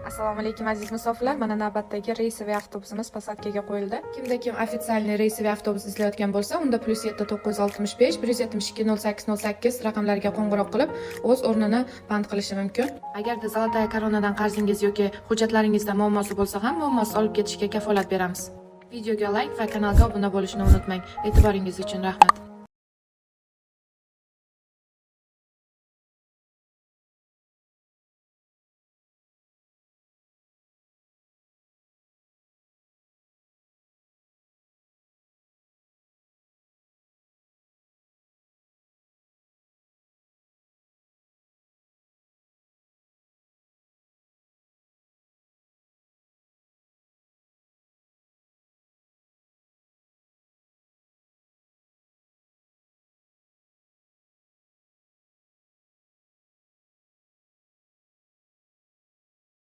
Assalomu alaykum, aziz musofirlar. Mana navbatdagi рейсовый avtobusimiz посадка ga qo'yildi. Kimda kim официальный рейсовый avtobus izlayotgan bo'lsa, unda +7 965 172 08 08 raqamlariga qo'ng'iroq qilib, o'z o'rnini band qilishi mumkin. Agarda Золотая Koronadan qarzingiz yoki hujjatlaringizda muammosi bo'lsa ham, muammosiz olib ketishga kafolat beramiz. Videoga layk va kanalga obuna bo'lishni unutmang. E'tiboringiz uchun rahmat.